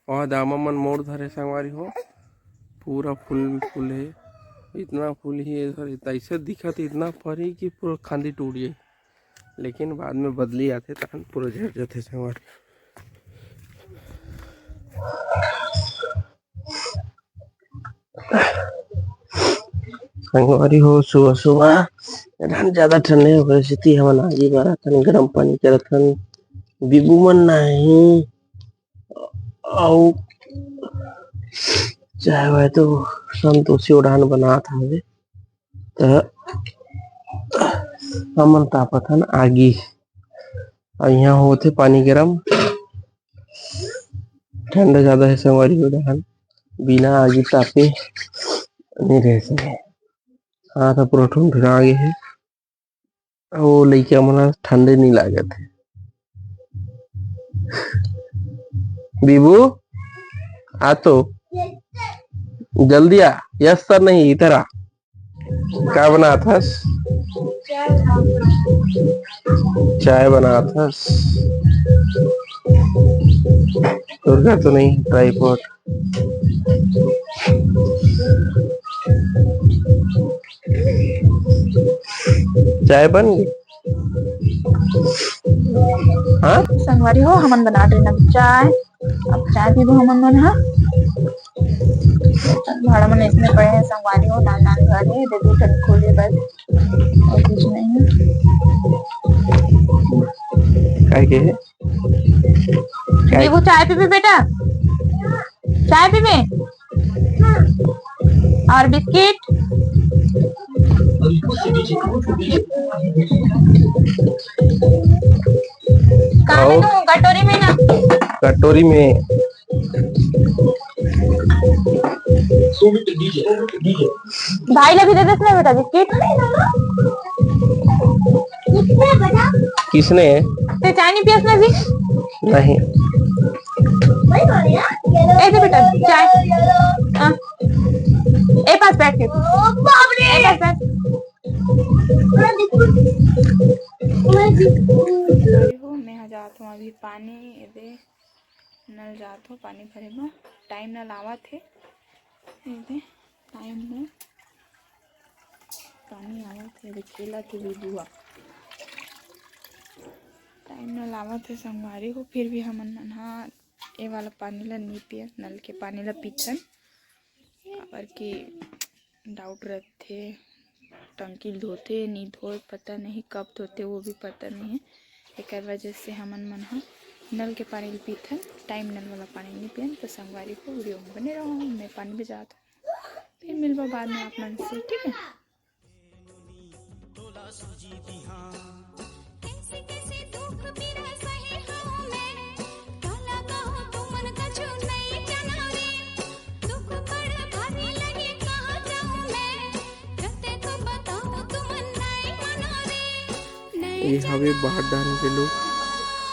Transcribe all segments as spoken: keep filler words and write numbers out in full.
और दामा मन मोर धरे संगवारी हो, पूरा फूल फूल हे, इतना फूल ही इधर तैसे दिखत हे, इतना फरी कि पूरा खांदी टूट जाए, लेकिन बाद में बदली आथे तहन पूरा झड़ जाथे संगवारी। संगवारी हो, सुबह सुबह एकदम ज्यादा ठंडे हो गए, सेती हमन आगी बारत हन, गरम पानी करत हन। बीबू मन नहीं, अउ चाय वाय तो संतोषी ओढ़ान बनात हवे, त हमन तापत हन आगी। अउ यहाँ होथे पानी गरम, ठंडा ज्यादा हे संगवारी हो, डहान बिना आगी तापे नहीं रह सके। हाथ ह पूरा ठुनठुना गे हे, अउ लइका मन ल ठंडे नहीं लागत हे। बीबू, आ तो, जल्दी आ। यस सर नहीं, इधर आ। का बनात हस? चाय बनात हस। तोर घर तो नहीं, ट्राइपॉड। चाय बन गई? हाँ? संगवारी हो, हमन बनात हन चाय। अब चाय पीबो हमन मन ह। भाड़ा मन इसने पड़े हैं संगवारी हो, नान नान घर है, दे दू ठन खोले बस, और कुछ नहीं है। काय के है? काय? ये वो चाय पीबे बेटा, चाय पीबे और बिस्किट। कहाँ में और दूँ? कटोरी में ना। कटोरी में। भाई ला भी दे देस ना बेटा बिस्किट। किसने? ते चाय नहीं पियस ना जी? नहीं। ए दे बेटा चाय। हाँ। ए पास बैठ के। ए पास बैठ। अरे हो, मैं हा जात हूँ अभी पानी, ए दे, नल जात हूँ पानी भरे बर। टाइम नल आवत हे, ए दे, टाइम नल पानी आवत हे, ए दे, खेलत हे बुबुआ। टाइम नल आवत हे संगवारी हो, फिर भी हमन मन हा ए वाला पानी ला नी पियन, नल के पानी ला पीथन, काबर कि डाउट रथे, टंकी ल धोथे, नी धोए, पता नहीं कब धोथे, वो भी पता नहीं है। एकर वजह से हमन मन ह नल के पानी ल पीथन, टाइम नल वाला पानी नहीं पियन। तो संगवारी हो, वीडियो में बने रहो, मैं पानी भी जात हूँ, फिर मिलबो बाद में आप मन से, ठीक है। ये हवे बाहर डाहर के लोग,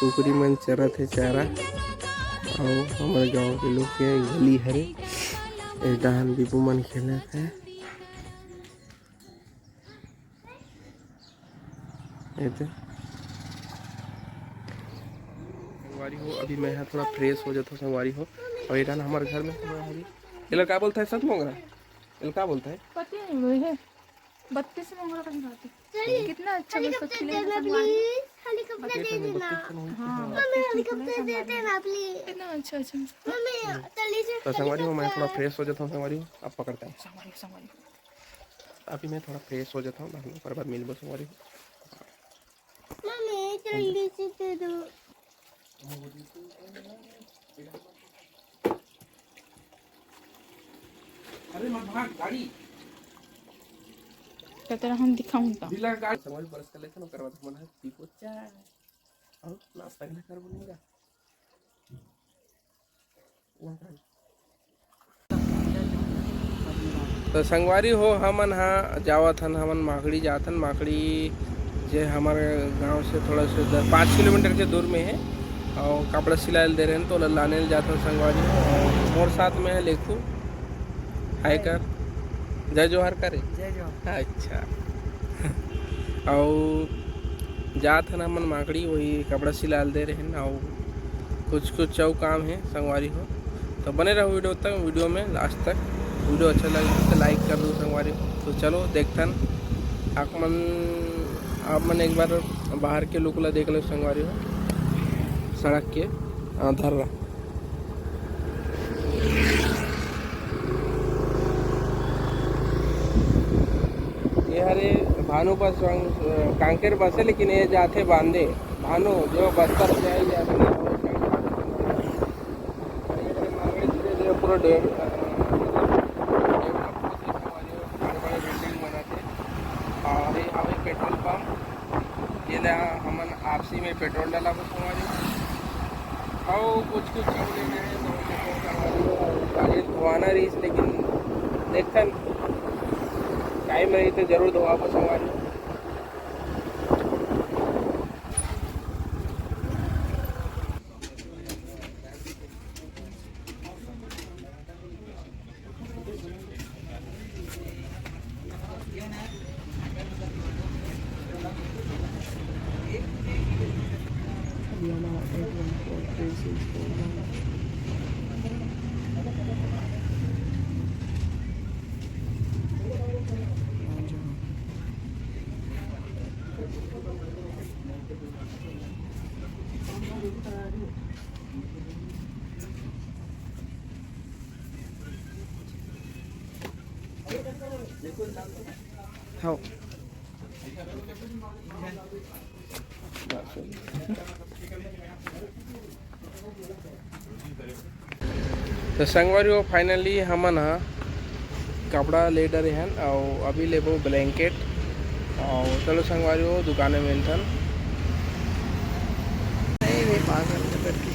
कुकरी मन चरत हे चारा, अउ हमर गांव के लोग के गली हरे, ए डाहन बीबू मन खेलत हे। ए दे। संगवारी हो, अभी मैं ह थोड़ा फ्रेश हो जात हूँ संगवारी हो। अउ एदन हमर घर में थोड़ा हरी, एला का बोलता है, सत मोंगरा? एला का बोलता है? पता नहीं, वो है बत्तीस मोंगरा का बात है। कितना अच्छा खाली बस कपड़ा खिले दे हैं ना संगवारी। Please, खाली कपड़ा दे देना। हाँ, हाँ। मम्मी, खाली कपड़ा दे देना please। कितना अच्छा, अच्छा। मम्मी, जल्दी से तो संगवारी हो, मैं थोड़ा फ्रेश हो जाता हूँ संगवारी हो, अब पकड़ता है। संगवारी हो, संगवारी हो। अभी मैं थोड़ा फ्रेश हो जाता हूँ, ओकर बाद मिलबो संगवारी हो। मम्मी, जल्दी से दे दो। अरे मत भाग, गाड़ी। तो तेरा हम दिखाऊं तो। बिला गाड़ी। संगवारी brush कर लेते हैं, ओकर बाद हमन ह पीबो चाय। और नाश्ता के लिए करबो नहीं गा। तो संगवारी हो, हमन हा जावत हन, हमन माकड़ी जात हन। माकड़ी जे हमर गांव से थोड़ा से द-, पाँच किलोमीटर के दूर में है, और कपड़ा सिलाए ल दे रहे हैं, तो ओला लाने ल जात हन संगवारी हो। और मोर साथ में है लेखू, हाय कर, जय जोहार करे। जय जोहार। अच्छा। अउ जात हन हमन माकड़ी, वही कपड़ा सिलाए ल दे रहे हैं, अउ कुछ कुछ अउ काम हे संगवारी हो, तो बने रहो वीडियो तक, वीडियो में लास्ट तक। वीडियो अच्छा लगे तो लाइक कर दो संगवारी हो। तो चलो देखथन, आप मन, आप मन एक बार बाहर के लुक ला देख लो संगवारी हो, सड़क के। हाँ, धर रहा। ये हरे भानु बस, कांकेर बस है, लेकिन ये जाथे बांदे। भानु जो बस्तर से आई जाते हैं, पूरा डेढ़, बड़े बड़े बिल्डिंग बनाते। और ये हवे पेट्रोल पंप, जेला हमन आपसी में पेट्रोल डलाबो संगवारी। अउ कुछ कुछ चीज लेना है तो हमन पेट्रोल डलवा देबो। गाड़ी धोआना रहीस, लेकिन देखथन, टाइम रही तो जरूर धोआबो संगवारी। हाँ। तो संगवारी हो, finally हमन ह कपड़ा ले डरे हन, अउ अभी लेबो blanket। अउ चलो संगवारी हो, दुकान में मिलथन। नहीं, नहीं, पागल है लड़की।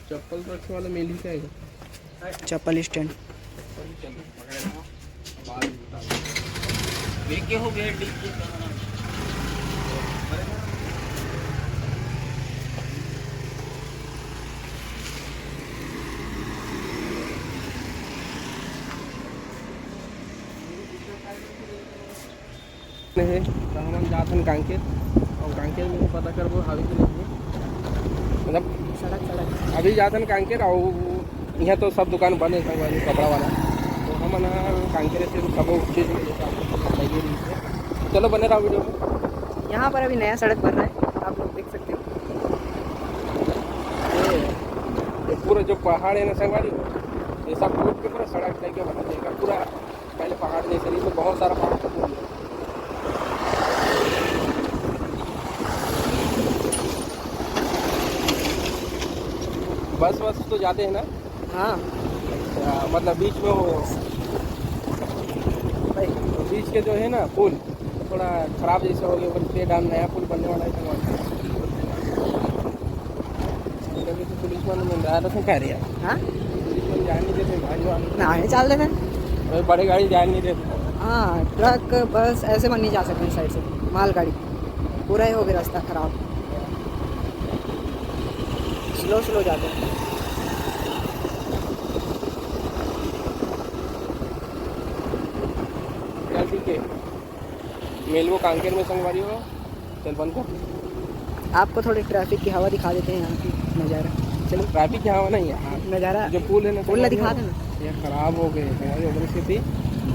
चप्पल रखे वाला मिलही का? चप्पल stand। हे, तो हमन जात हन कांकेर, अउ कांकेर में पता करबो हावे कि नहीं हे। मतलब सड़क, सड़क। अभी जात हन कांकेर, अउ इहाँ तो सब दुकान बंद हे, संगवारी, कपड़ा वाला। तो हमन ह कांकेर से सब चीज में जैसे आपको लगे रही है। चलो, बने रहो वीडियो में। यहाँ पर अभी नया सड़क बन रहा है, आप लोग देख सकते हो। ये, ये पूरा जो पहाड़ है ना संगवारी, ये सब टूट के पूरा सड़क टाइप का बना देगा पूरा। पहले पहाड़ जैसे नहीं, तो बहुत सारा पहाड़ खत्म हो गया। बस वस तो जाते हैं ना? हाँ। अच्छा, मतलब बीच में हो? भाई। बीच के जो है ना पुल, थोड़ा खराब जैसा हो गया, पर फिर डाल नया पुल बनने वाला है, तो वहाँ। तो पुलिस वाले में रहा था, क्या रे यार? हाँ? पुलिस वाले जान नहीं देते, भाई, जो आने ना, ये चल देते हैं। भाई, बड़े गाड़ी जान नहीं देते। हाँ, ट्रक, बस ऐसे में नहीं जा सकते साइड से, मालगाड़ी। पूरा ही हो गया रास्ता खराब, स्लो स्लो जाते हैं। चल ठीक है, मिलबो कांकेर में संगवारी हो। चल बंद कर। आपको थोड़ी ट्रैफिक की हवा दिखा देते हैं, यहाँ की नज़ारा। चलो। ट्रैफिक की हवा नहीं है, हाँ। नज़ारा जो पुल है ना, पुल ना संगवारी दिखा हो, देना। ये खराब हो गए, संगवारी हो गए, इसके थी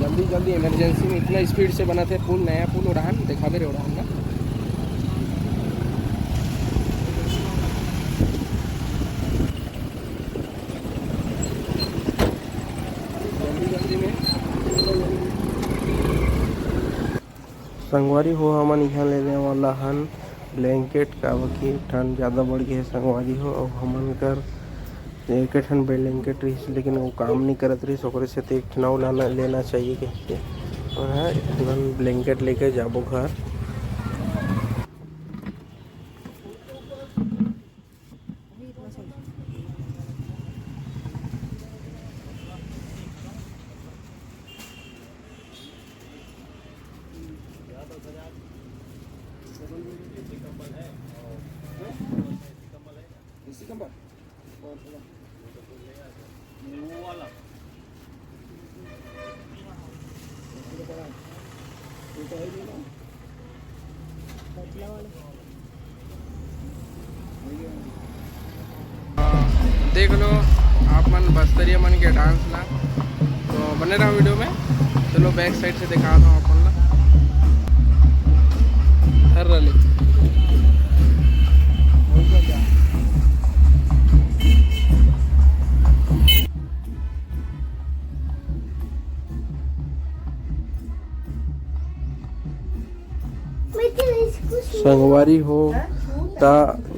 जल्दी जल्दी इमरजेंसी में इतना स्पीड से बना थे पुल, नया पुल उड़ान देखा दे रहे उड़ान ना। जल्दी जल्दी में। संगवारी हो, हमन इहाँ लेने वाला हन ब्लैंकेट, काबर कि ठंड ज़्यादा बढ़ गई है संगवारी हो। अउ हमन कर एक ठन ब्लैंकेट रहिस, लेकिन वो काम नहीं करत रहिस, ओकरे से तो एक ठन अउ लाना, लेना चाहिए कह के। और हाँ, तुरंत ब्लैंकेट लेके जाबो घर। देख लो आप मन बस्तरिया मन के डांस ला, तो बने रहो वीडियो में। चलो बैक साइड से दिखा दो आप मन ला। हर रली। संगवारी हो, ता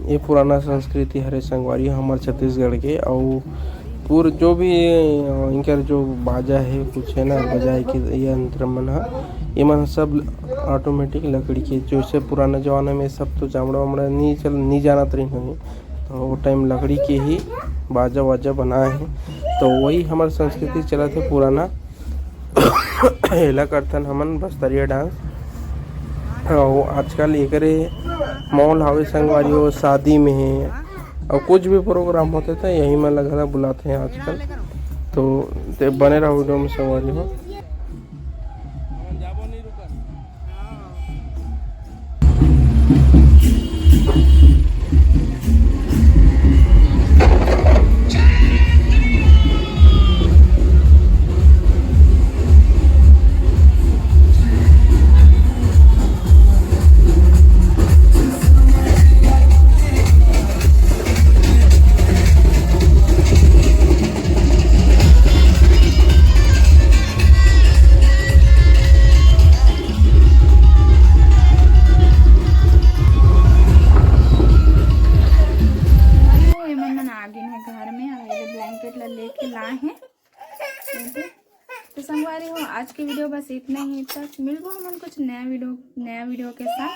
ये पुराना संस्कृति हरे संगवारी हो हमर छत्तीसगढ़ के। अउ पूर जो भी, अ, इनकर जो बाजा है कुछ है ना, बजाए के यंत्र मन ह, ये मन सब ऑटोमेटिक लकड़ी के, जैसे पुराना जमाना में सब तो चामड़ा वामड़ा नहीं चल, नहीं जानत रही होही, तो वो टाइम लकड़ी के ही बाजा वाजा बनाए हैं। तो वही हमर संस्कृति चलत है पुराना। एला करथन हमन बस्तरिया डांस। अउ आजकल एकरे मॉल हावे संगवारी हो, शादी में है, अउ कुछ भी प्रोग्राम होथे त यही मन ला घला बुलाथे आजकल। तो ते बने रहो वीडियो में संगवारी हो। ये मन मन आ गे हे घर में, अउ ये ब्लैंकेट ला लेके लाए हैं। तो संगवारी हो, आज की वीडियो बस इतना ही। तक मिलबो हमन कुछ नया वीडियो, नया वीडियो के साथ।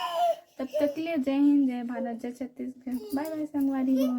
तब तक के लिए जय हिंद, जय भारत, जय छत्तीसगढ़। बाय बाय संगवारी हो।